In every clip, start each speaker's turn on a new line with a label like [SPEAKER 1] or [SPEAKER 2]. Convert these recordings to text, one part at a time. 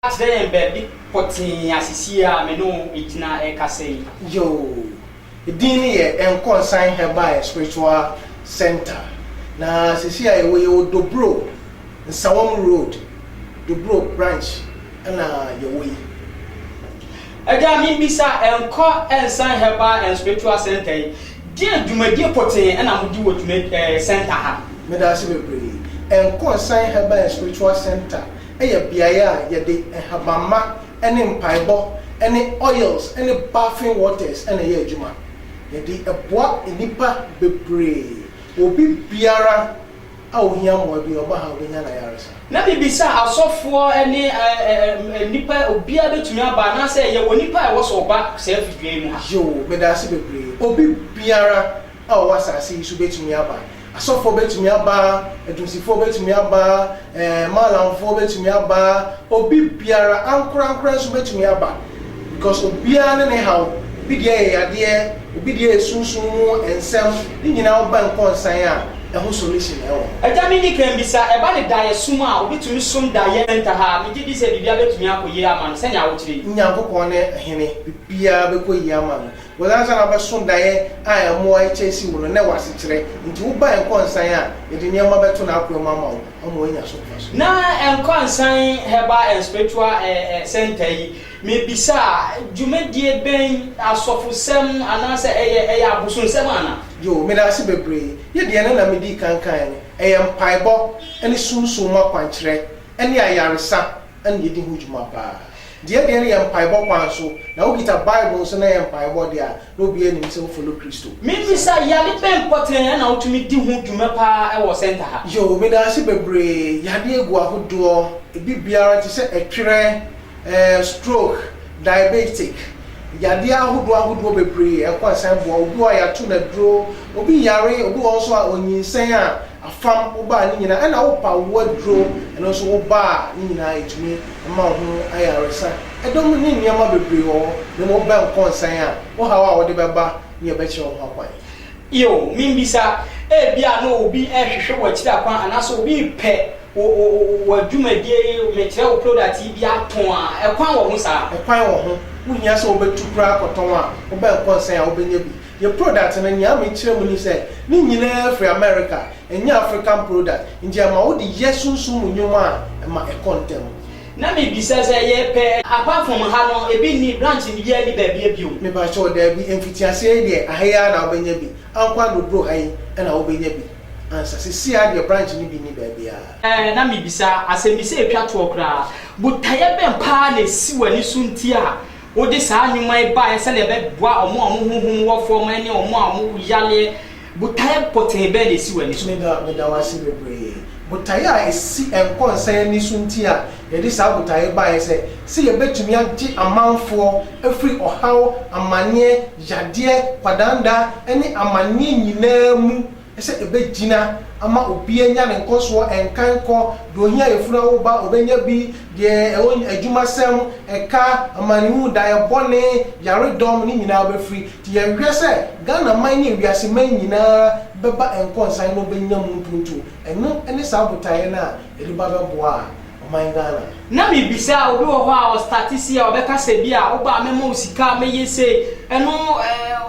[SPEAKER 1] Kyerɛ yɛn baabi pɔtee a seesei a me ne wo gyina rekasa yi.
[SPEAKER 2] Yoo, edin no yɛ Nkɔnsan Herbal and Spiritual Center. Na seesei a yɛwɔ yɛwɔ Dobro, Nsawam Road, Dobro branch ɛna yɛwɔ yi.
[SPEAKER 1] Agya, membisa, Nkɔ Nsan Herbal and Spiritual Center yi, deɛ dwumadie pɔtee ɛna modi wɔ dwuma center ha?
[SPEAKER 2] Meda ase bebree. Nkɔnsan Herbal and Spiritual Center ɛyɛ beaeɛ a yɛde nhabamma ne mpaebɔ ne oils ne bathing waters ɛna ɛyɛ adwuma. Yɛde ɛboa nnipa bebree. Obi biara a ohia mmoa bi, ɔba ha, obɛnya n'ayaresa.
[SPEAKER 1] Na bibisa, asɔfoɔ ne nnipa obiara bɛtumi aba anaasɛ yɛwɔ nnipa a ɛwɔ sɛ ɔba saa afidua yi mu ha?
[SPEAKER 2] Yoo, meda ase bebree. Obi biara a ɔwɔ asase yi so bɛtumi aba. Asɔfoɔ bɛtumi aba, adunsifoɔ bɛtumi aba, maalamfoɔ bɛtumi aba, obi biara, ankorankora nso bɛtumi aba. Because obiara ne ne haw, obi deɛ yɛ yadeɛ, obi deɛ yɛ sunsun mu nsɛm, ne nyinaa woba Nkɔnsan a, ɛho solution ɛwɔ hɔ.
[SPEAKER 1] Agya, mi ni kan bisa, ɛba ne daeɛ sum a, obitumi sum daeɛ center ha, megye di sɛ biribia bɛtumi akɔ yie ama no sɛnea wokyerɛ yi?
[SPEAKER 2] Nyankopɔn ne hene, biribiara bɛkɔ yie ama no. Wɔsansa na wobɛso daeɛ a ɛmmoa ɛkyɛ si wo no na ɛwɔ asekyerɛ. Nti woba Nkɔnsan a, yɛde nneɛma bɛto n'akwan mu ama wo ama woanya so mfa so.
[SPEAKER 1] Na Nkɔnsan Herbal and Spiritual Center yi, mebisa, dwumadie bɛn, asɔfosɛm anaasɛ ɛyɛ abosonsɛm ana?
[SPEAKER 2] Yo, meda ase bebree. Yɛ deɛ no na medi kankan no, ɛyɛ mpaebɔ ne sunsum mu akwankyerɛ ne ayaresa ɛna yɛdi ho dwuma paa. Deɛ deɛ no yɛ mpaebɔ kwan so, na wokita Bible nso na yɛ mpaebɔ deɛ a, na obiara nim sɛ wofollow Kristo.
[SPEAKER 1] Mebisa, yare bɛn pɔtee ɛna wotumi di ho dwuma paa ɛwɔ center ha?
[SPEAKER 2] Yo, meda ase bebree. Yadeɛ gu ahodoɔ, ebi biara te sɛ ɛtwerɛ, stroke, diabetic, yadeɛ ahodoɔ ahodoɔ bebree. Ɛkɔ nsan boa obi wɔ a yɛato n'aduro, obi yare, obi wɔ nso a onyinsɛn a afam, woba a ne nyinaa, ɛna wopa wo aduro, ɛno nso woba a ne nyinaa ɛtumi ma wo ho ayaresa. Ɛdɔm ne nneɛma bebree wɔ hɔ, na mmom wobɛ Nkɔnsan a, wo haw a wode bɛba ne yɛbɛkyerɛ wo ho akwan.
[SPEAKER 1] Yo, membisa, ebia na obi ɛhwehwɛ wɔ akyiri akwan anaasɛ obi pɛ wɔ adwumadie, mekyerɛ wo product yi bi atɔn a, ɛkwan wɔ ho saa?
[SPEAKER 2] Ɛkwan wɔ ho. Wohia sɛ wobɛtu koraa akɔtɔn a, wobɛ Nkɔnsan a, wobɛnya bi. Yɛ product no, nea mekyerɛ mu ni sɛ ne nyinaa firi America, ɛnyɛ African product, nti ɛma wode yɛ sunsum mu nnwuma a, ɛma ɛkɔ ntɛm.
[SPEAKER 1] Na mebisa sɛ yɛpɛ, apart from ha no, ebi ni branch biara ni baabi bio?
[SPEAKER 2] Mepakyɛw, daabi. Mfitiaseɛ yi deɛ, aha yi ara na wobɛnya bi. Ankɔ Adodoro ha yi ɛna wobɛnya bi ansa. Sisi a deɛ, branch no bi ni baabiara.
[SPEAKER 1] Na mebisa, asɛmmisa etwa toɔ koraa, botaeɛ bɛn paa na esi w'ani so nti a wode saa nnwuma yi baeɛ sɛnea ɛbɛboa ɔmo a ɔmo honhom wɔ fam ne ɔmo a ɔmo yareɛ? Botaeɛ pɔtee bɛn na esi w'ani so?
[SPEAKER 2] Meda wase bebree. Botaeɛ a esi Nkɔnsan ani so nti a yɛde saa botaeɛ baeɛ sɛ yɛbɛtumi agye amanfoɔ afiri ɔhaw, amanneɛ, yadeɛ, kwadanda ne amanneɛ nyinaa mu, sɛ ɛbɛgyina ama obi anya ne nkɔsoɔ, ɛnkan kɔ deɛ ohia yɛfunu awoba obɛnya bi, deɛ ɛwɔ adwumasɛm, ɛka, amannehu, daeɛ bɔne, yaredɔm ne nyinaa bɛfiri. Nti yɛhwɛ sɛ Ghana man ne ewiase man nyinaa bɛba Nkɔnsan no, bɛnya mu mpuntu. Ɛno ne saa botaeɛ no a yɛde ba bɛboa a ɔman Ghana.
[SPEAKER 1] Na mebisa, obi wɔ hɔ a ɔstart si a, ɔbɛka sɛ bi a woba a, mɛma wo sika, mɛyɛ sei, ɛno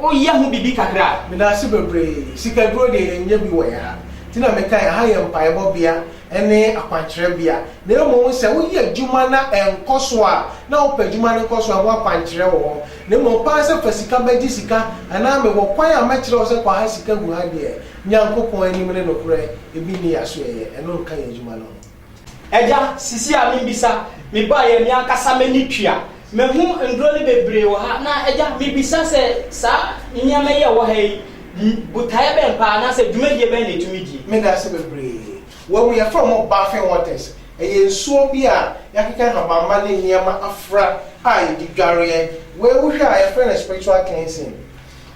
[SPEAKER 1] woyɛ ho biribi kakra?
[SPEAKER 2] Meda ase bebree. Sikaduro deɛ, yɛnyɛ bi wɔ yɛ ha. Nti na mekae, aha yɛ mpaebɔ bea ne akwankyerɛ bea. Na mmom sɛ woyɛ adwuma na ɛnkɔ so a, na wopɛ adwuma no nkɔ so a, ɛho akwankyerɛ wɔ hɔ. Na mmom paa sɛ fa sika bɛgye sika anaa mewɔ kwan a mɛkyerɛ wo sɛ kɔ ha, sika gu ha deɛ, Nyankopɔn anim ne nokorɛ, ebi nni yɛ aso yɛyɛ. Ɛno nka yɛ adwuma no ho.
[SPEAKER 1] Agya, sisi a membisa, mebaeɛ me ankasa m'ani tua, mahu nduro no bebree wɔ ha. Na agya, mebisa sɛ saa nneɛma yi a ɛwɔ ha yi, botaeɛ bɛn paa anaasɛ dwumadie bɛn na ɛtumi die?
[SPEAKER 2] Meda ase bebree. Wɔn mu yɛfrɛ wɔn bathing waters. Ɛyɛ nsuo bi a yɛakeka nhabamma ne nneɛma afra a yɛde dwareɛ. Wei wohwɛ a, yɛfrɛ no spiritual cleansing.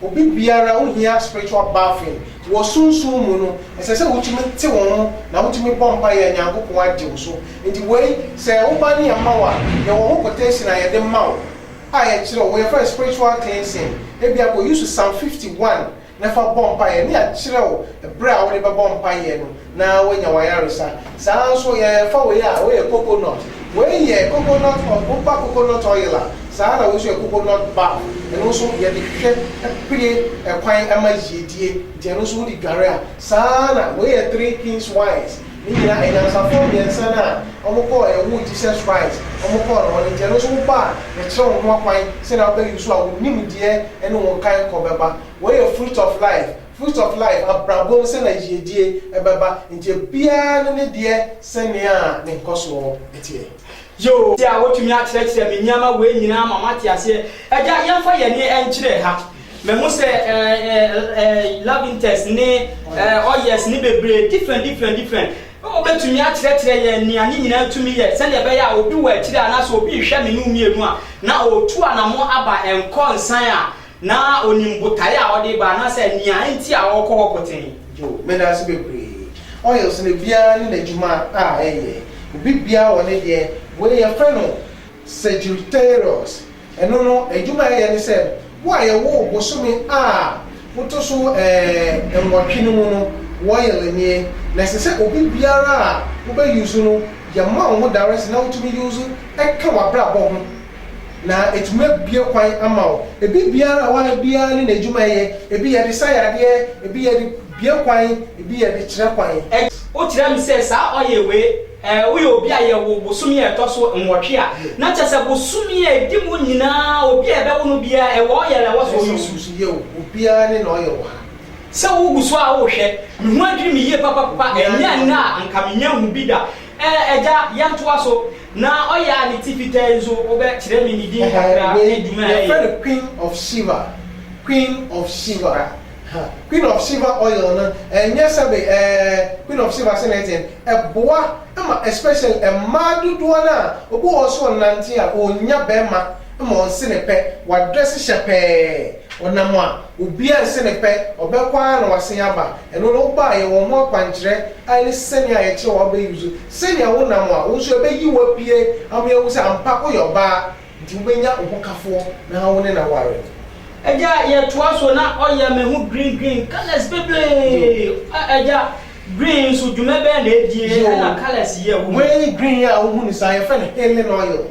[SPEAKER 2] Obi biara wohia spiritual bathing wɔ sunsum mu no, ɛsɛ sɛ wotumi te wo ho na wotumi bɔ mpaeɛ a Nyankopɔn agye wo so. Nti wei sɛ woba ne yɛma wo a, yɛwɔ ho quotation a yɛde ma wo a yɛkyerɛ wo. Yɛfrɛ no spiritual cleansing. Ebia kɔ use Psalm 51. na fa bɔ mpaeɛ, ne yɛakyerɛ wo berɛ a wode bɛbɔ mpaeɛ no na woanya w'ayaresa. Saa ara nso yɛfa wei a, wei yɛ coconut. Wei yɛ coconut oil, woba coconut oil a, saa ara na wei nso yɛ coconut bath. Ɛno nso yɛde hwehwɛ pue kwan ma yiedie, nti ɛno nso wode dware a, saa ara na wei yɛ Three Kings Wines. Ne nyinaa anyansafoɔ mmiɛnsa no a wɔkɔɔ yɛwoo Jesus Christ, wɔkɔɔ no hɔ no, nti ɛno nso woba a yɛkyerɛ wo ho akwan sɛdeɛ wobɛ use a wo nimdeɛ ne wo nkaenkɔ bɛba. Wei yɛ fruit of life, fruit of life, abrabɔ mu sɛdeɛ yiedie bɛba, nti ebiara ne ne deɛ sɛnea ne nkɔsoɔ teɛ.
[SPEAKER 1] Yoo! A wotumi akyerɛkyerɛ me nneɛma wei nyinaa ma mate aseɛ. Agya, yɛmfa yɛn ani nkyerɛ ha. Mahu sɛ eh, lavinters ne eh, oils ne bebree different different different. Wobɛtumi akyerɛkyerɛ yɛn nea ne nyinaa tumi yɛ sɛdeɛ ɛbɛyɛ a obi wɔ akyire anaasɛ obi rehwɛ me ne wo mmienu a na ɔretu anammɔn aba nkɔ nsan a na onim botaeɛ a ɔde reba anaasɛ nea enti a ɔrekɔ hɔ pɔtee.
[SPEAKER 2] Yoo, meda ase bebree. Oils no ebiara ne n'adwuma a ɛyɛ. Obi biara wɔ ne deɛ. Wei yɛfrɛ no Sagittarius. Ɛno no, adwuma a ɛyɛ ne sɛ, wo a yɛwoo wo bosome a woto so nwɔtwe no mu no, woil nie. Na ɛsɛ sɛ obi biara a wobɛ use no, yɛma wo ho direction na wotumi use ka w'abrabɔ ho. Na ɛtumi abue kwan ama wo. Ebi biara a woayɛ biara ne n'adwuma a ɛyɛ. Ebi yɛde sa yadeɛ, ebi yɛde bue kwan, ebi yɛde kyerɛ kwan.
[SPEAKER 1] Wokyerɛ me sɛ saa oil wei Ɛɛ, woyɛ obi a yɛwoo bosome a ɛtɔ so nwɔtwe a, na kyerɛ sɛ bosome a ɛdi mu nyinaa obi a yɛbɛwo no biara ɛwɔ ɔyɛl a ɛwɔ sɛ ɔyi su.
[SPEAKER 2] Yɛ o, obiara ne na ɔyɛ wɔ ha.
[SPEAKER 1] Sɛ wogu so a worehwɛ, me ho adwiri me yie papapapa, ɛnyɛ nnɛ a anka mennya nhu bi da. Ɛɛ, agya, yɛntoa so. Na ɔyɛ a ne ti fitaa yi nso, wobɛkyerɛ me ne din kakra ne
[SPEAKER 2] Wei,
[SPEAKER 1] dwuma a ɛyɛ?
[SPEAKER 2] yɛfrɛ no Queen of Sheba, Queen of Sheba. Ha, Queen of Sheba oil no, ɛnyɛ sɛbe ɛɛ, Queen of Sheba sɛnea ɛteɛ no, ɛboa ma especially mmaa dodoɔ no a, obi wɔ hɔ sɛ ɔnante a, ɔnnya bɛrima ma ɔnse ne pɛ, wadrɛse hyɛpɛɛ, ɔnam a, obiara nse ne pɛ, ɔbɛkɔ ara na wasen aba. Ɛno no, woba a, yɛwɔ ho akwankyerɛ a ɛne sɛnea yɛkyerɛ wo a wobɛ use, sɛnea wonam a, wo nso ɛbɛyi wo apue ama yɛahu sɛ ampa woyɛ ɔbaa. Nti wobɛnya wo hokafoɔ na wo ne no aware.
[SPEAKER 1] Agya yɛtoa so na ɔyɛ me ho green green colours bebree agya green nso dwuma bɛn na ɛdie ɛna colours yi a wohu.
[SPEAKER 2] Wei green yi a wohu no saa yɛfrɛ no healing oil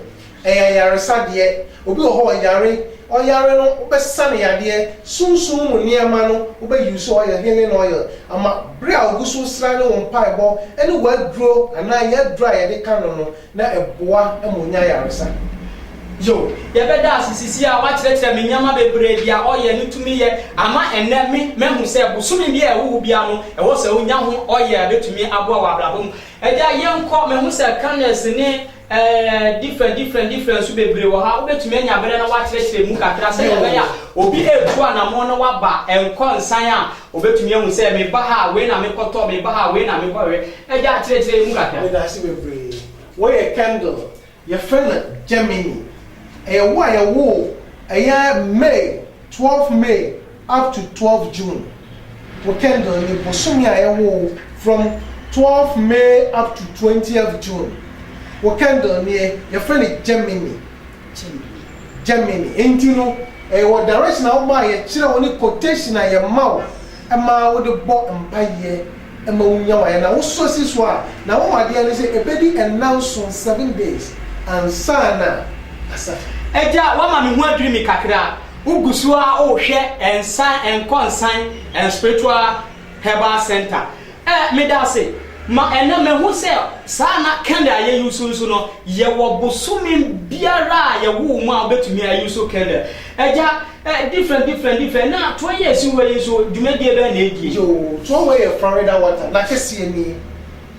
[SPEAKER 2] ɛyɛ ayaresa deɛ obi wɔ hɔ ɔyare ɔyare no wobɛsa no yadeɛ sunsum mu nneɛma no wobɛ use oil healing oil ama bere a ogu so sra ne wo mpaebɔ ɛne w'aduro anaa yɛaduro a yɛde ka no no na ɛboa ma onya ayaresa.
[SPEAKER 1] Yoh. Yɛbɛda ase sisi a woakyerɛkyerɛ me nneɛma bebree deɛ ɔyɛ no tumi yɛ ama ɛnnɛ me mahu sɛ bosome bi a ɛwo wo biara no ɛwɔ sɛ wonya ho ɔyɛ a ɛbɛtumi aboa wɔ abrabɔ mu. Agya yɛnkɔ, mahu sɛ candles ne eh, different different different nso bebree wɔ ha, wobɛtumi anya berɛ na woakyerɛkyerɛ mu kakra sɛdeɛ ɛbɛyɛ a obi retu anammɔn na waba nkɔ nsan a ɔbɛtumi ahu sɛ meba ha a wei na mekɔtɔ, meba ha a wei na mekɔhwɛ. Agya, kyerɛkyerɛ yɛn mu kakra.
[SPEAKER 2] Medase bebree. Wei yɛ candle, yɛfrɛ no Gemini. Ɛyɛ wo a yɛwoo ɛyɛ May, twelve May up to twelve June. Wo candle nie, bosome a yɛwoo wo from twelve May up to twentieth June. Wo candle nie, yɛfrɛ no Gemini. Germany. Enti no, ɛyɛ wɔ direction a woma a yɛkyerɛ wo ne quotation a yɛma wo ma wode bɔ mpaeɛ ma wonya wayɛ. Na wosɔ si so a, n'anwanwadeɛ ne sɛ ɛbɛdi nnanson, 7 days, ansa na asa.
[SPEAKER 1] Agya, woama me ho adwiri me kakra. Wogu so ara wohwɛ Nsan Nkɔ Nsan and Spiritual Herbal Center. Eh, meda ase. Ma ɛnnɛ mahu sɛ saa na candle a yɛ use nso no, yɛwɔ bosome biara a yɛwo wo mu a wobɛtumi a use candle. Agya, eh, different, different, different. Na toa yi a ɛsi hɔ yi nso, dwumadie bɛn na ɛdie?
[SPEAKER 2] Yoo, toa wei yɛ Florida water, n'akɛseɛ nie.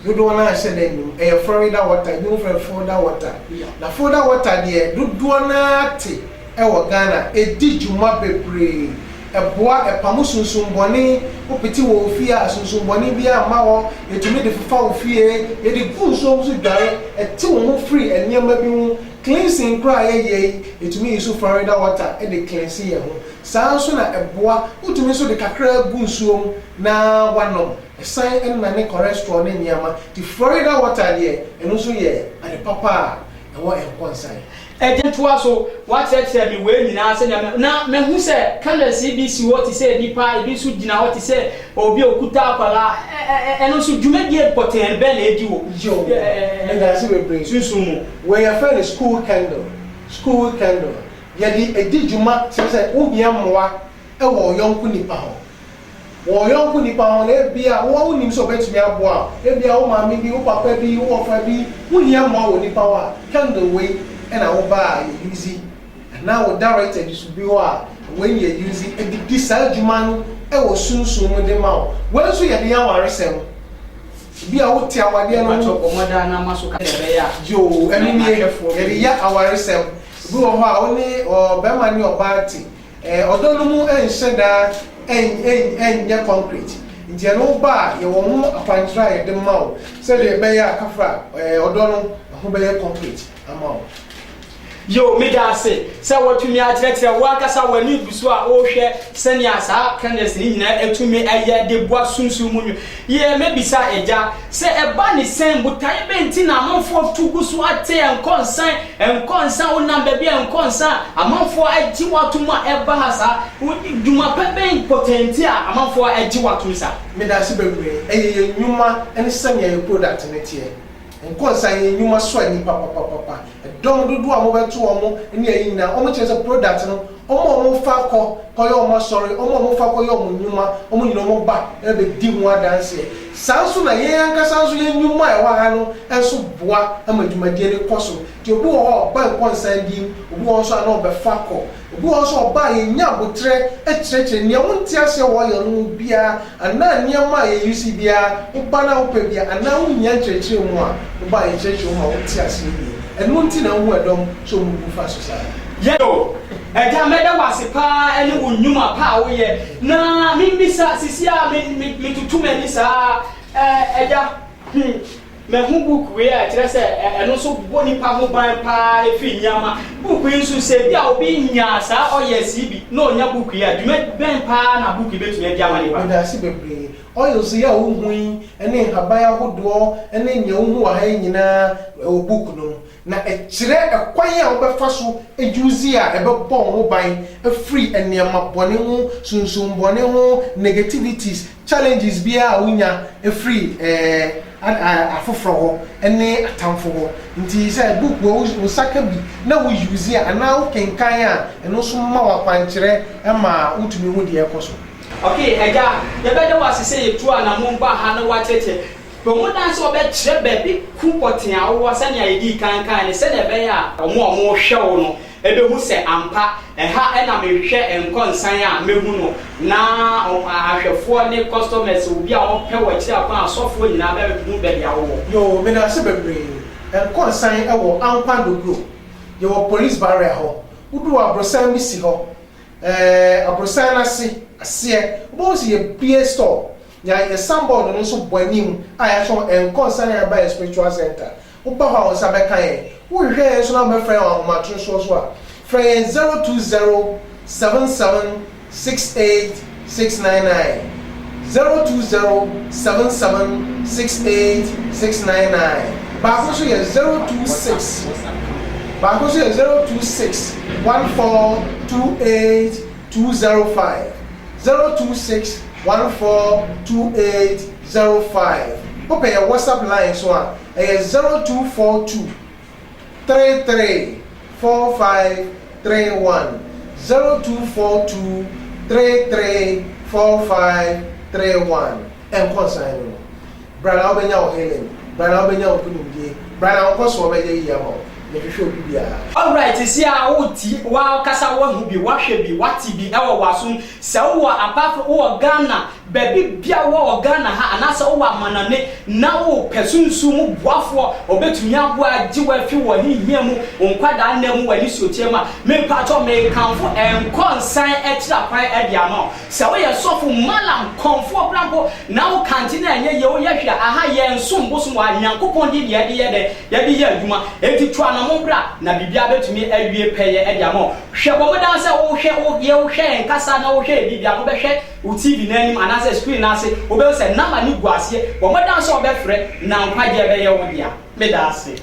[SPEAKER 2] Dodoɔ no ara nhyɛ da nnim. Ɛyɛ Florida water, ebinom frɛ no Florida water. Na Florida water deɛ, dodoɔ no ara te wɔ Ghana. Ɛdi dwuma bebree. Ɛboa, ɛpamo sunsum bɔne. Wopete wɔ wo fie a, sunsum bɔne biara mma hɔ. Yɛtumi de fefa wo fie. Yɛde gu nsuo mu nso dware. Ɛte wo ho firi nneɛma bi ho. Cleansing koraa a yɛyɛ yi, yɛtumi use Florida water de cleanse yɛn ho. Saa ara nso na ɛboa, wotumi nso de kakra gu nsuo mu na woanom. Ɛsan nane cholesterol ne nneɛma. Nti Florida water deɛ, ɛno nso yɛ ade papa a. ɛwɔ Nkɔnsan.
[SPEAKER 1] Agya ntoa so, woakyerɛkyerɛ me wei nyinaa sɛnea me, na mahu sɛ candles yi bi si hɔ te sɛ nnipa, ebi nso gyina hɔ te sɛ obi a ɔkuta akwadaa, ɛ, ɛ, ɛ, ɛno nso dwumadie pɔtee bɛn na ɛdi wɔ
[SPEAKER 2] Yo,
[SPEAKER 1] ɛ, ɛ, ɛ,
[SPEAKER 2] medase bebree.
[SPEAKER 1] sunsum mu?
[SPEAKER 2] Wei yɛfrɛ no school candle, school candle. Yɛde di dwuma kyerɛ sɛ wohia mmoa wɔ wo yɔnko nipa ho. Wɔ wo yɔnko nipa ho no, ebia wo ara wunim sɛ obetumi aboa wo. Ebia wo maame bi, wo papa bi, wo wɔfa bi, wuhia mmoa wɔ nipa hɔ a, candle wei na wo ba a yɛ use anaa wo director de so bi hɔ a, wei na yɛ use de di saa dwuma no wɔ sunsum mu de ma wo. Wei nso yɛde yɛ awaresɛm. Ebia wote awadeɛ no
[SPEAKER 1] Mepakyɛw
[SPEAKER 2] ho.
[SPEAKER 1] bɔ mmɔden ara na ma so ka sɛnea ɛbɛyɛ a
[SPEAKER 2] Yoo, ɛno nie,
[SPEAKER 1] m'ahwɛfoɔ
[SPEAKER 2] yɛde
[SPEAKER 1] bɛhu.
[SPEAKER 2] yɛ awaresɛm. Ebi wɔ hɔ a, wo ne ɔbarima ne ɔbaa te. Ɔdɔ no mu nhyɛ da nyɛ concrete, nti ɛno woba a yɛwɔ ho akwankyerɛ a yɛde ma wo sɛdeɛ ɛbɛyɛ a kafra ɔdɔ no ɛho bɛyɛ concrete ama wo.
[SPEAKER 1] Yoo, meda ase sɛ woatumi akyerɛkyerɛ wo ankasa w'ani gu so a worehwɛ sɛnea saa candles no nyinaa tumi yɛ de boa sunsum mu nnwuma. Yɛ mɛbisa Agya sɛ ɛba ne sɛn, botaeɛ bɛn nti na amanfoɔ tu gu so ate ɛnkɔ nsan, ɛnkɔ nsan, wonam baabi a ɛnkɔ nsan a, amanfoɔ agye wo atom a ɛba ha saa, wo dwuma pa bɛn pɔtɛɛ nti a amanfoɔ agye wo atom saa?
[SPEAKER 2] Medase bebree, ɛyɛ yɛn nnwuma ne sɛnea yɛn product no teɛ. Nkɔ nsan, yɛn nnwuma sɔ ani papapapapa. Dɔm dodoɔ a mobɛto wɔn ne ayi nyinaa, wɔn kyerɛ sɛ product no, wɔn a wɔfa kɔ kɔyɛ wɔn asɔre, wɔn a wɔfa kɔyɛ wɔn nnwuma, wɔn nyinaa wɔn ba bɛdi ho adanseɛ. Saa nso na yɛn ankasa nso yɛn nnwuma a ɛwɔ ha no nso boa ma dwumadie no kɔ so. Nti obi wɔ hɔ a ɔba nkɔnsan dim, obi wɔ hɔ nso a na ɔbɛfa kɔ. Obi wɔ hɔ nso a ɔba a yɛnya aboterɛ kyerɛkyerɛ nea wonte aseɛ wɔ oil no mu biara anaa nneɛma a yɛ use biara, woba na wopɛ bi a anaa wohia nkyerɛkyerɛ mu a, woba a yɛkyerɛkyerɛ wo ma wote aseɛ yie. Ɛno nti na wohu ɛdɔm sɛ wɔbu fa so saa no.
[SPEAKER 1] Yɛdɔ Agya mɛda wo ase paa ɛne wo nnwuma pa a woyɛ na memmisa sisi a me me metoto m'ani saa ɛɛ Agya hmm Mahu book wei a ɛkyerɛ sɛ ɛno nso bɔ nipa ho ban paa ɛfiri nneɛma. Book yi nso sɛ ebi a obi nyaa saa oils yi bi na ɔnya book yi a, dwuma bɛn paa na book yi bɛtumi adi ama nipa?
[SPEAKER 2] Medase bebree. Oils yi a wohu yi ne nhaban ahodoɔ ne nea wohu wɔ ha yi nyinaa ɛwɔ book no mu. Na ɛkyerɛ ɛkwan a wobɛfa so use a ɛbɛbɔ wo ho ban afiri nneɛma bɔne ho, sunsum bɔne ho, negativities, Challenges biara a wonya firi afoforɔ hɔ ne atamfo hɔ. Nti sɛ book wɔ wo nsa ka bi na wo use a anaa wo kenkan a, ɛno nso ma wo akwankyerɛ ma wotumi hu deɛ ɛrekɔ so.
[SPEAKER 1] Ok agya, yɛbɛda wo ase sɛ yɛtu anamon baa ha na woakyerɛkyerɛ. Bɔ mmɔden sɛ wobɛkyerɛ baabi ko pɔtee a wowɔ sɛnea yɛdii kan kae no sɛnea ɛbɛyɛ a wɔn a wɔrehwɛ wo no bɛhu sɛ ampa ɛha na mehwehwɛ nkɔnsan a mɛhu no na ahwɛfoɔ ne customers obi a ɔpɛ wɔ akyiri akwan asɔfoɔ nyinaa bɛhu baabi a wowɔ.
[SPEAKER 2] Yoo medase bebree. Nkɔnsan wɔ Ankwan-Dogro. Yɛwɔ police barrier hɔ. Woduru hɔ aborosan bi si hɔ. Ɛɛ aborosan no ase aseɛ wobɛhu sɛ yɛbue store. Nea yɛ sanbɔɔdo no nso bɔ anim a yɛatwerɛ Nkɔnsan a ɛba yɛn Spiritual Centre. Woba hɔ a wo nsa bɛka yɛn. Wohwehwɛ yɛn nso na wobɛfrɛ yɛn wɔ ahomatorosoɔ so a, frɛ yɛn 020 77 68 699, 020 77 68 699. Baako nso yɛ 026, baako nso yɛ 026 14 28 205, 026 14 2805. Wopɛ yɛn WhatsApp line nso a, ɛyɛ 0242 33 45 31, 0242 33 45 31. Ɛnkɔ nsan no no. Bra na wobɛnya wo healing, bra na wobɛnya wo nkonimdie, bra na wo nkɔsoɔ bɛyɛ yie ama wo. Yɛhwehwɛ obi biara.
[SPEAKER 1] Alright sisi a wo tie w'akasa wahu bi wahwɛ bi wate bi ɛwɔ w'asom sɛ wowɔ apart from wowɔ Ghana baabi bia wowɔ wɔ Ghana ha anaasɛ wowɔ amanane na wo pɛ sunsum mu boafoɔ ɔbɛtumi aboa agye wo afi wɔ hihia mu wo nkwadaa nna mu wɔ anisuoteɛ mu a mepakyɛw mekamfo ɛnkɔ nsan akyira kwan ɛde ama wo Sɛ woyɛ sɔfo, mallam, kɔmfoɔ koraa mpo na wo kante no anyɛ yie, woyɛ hwee a, aha yɛnsom bosom wɔ ha, Nyankopɔn din na yɛde yɛ dɛn? Yɛde yɛ adwuma. Enti tu anamon bra na biribiara bɛtumi awie pɛyɛ de ama wo. Hwɛ, bɔ mmɔden sɛ wohwɛ, wo, yɛ, wohwɛ yɛn kasa na wohwɛ yɛn biribiara no, wobɛhwɛ wo TV no anim anaasɛ screen no ase, wobɛhu sɛ number no gu aseɛ. Bɔ mmɔden sɛ wobɛfrɛ na nkwagyeɛ bɛyɛ wo dea. Meda ase.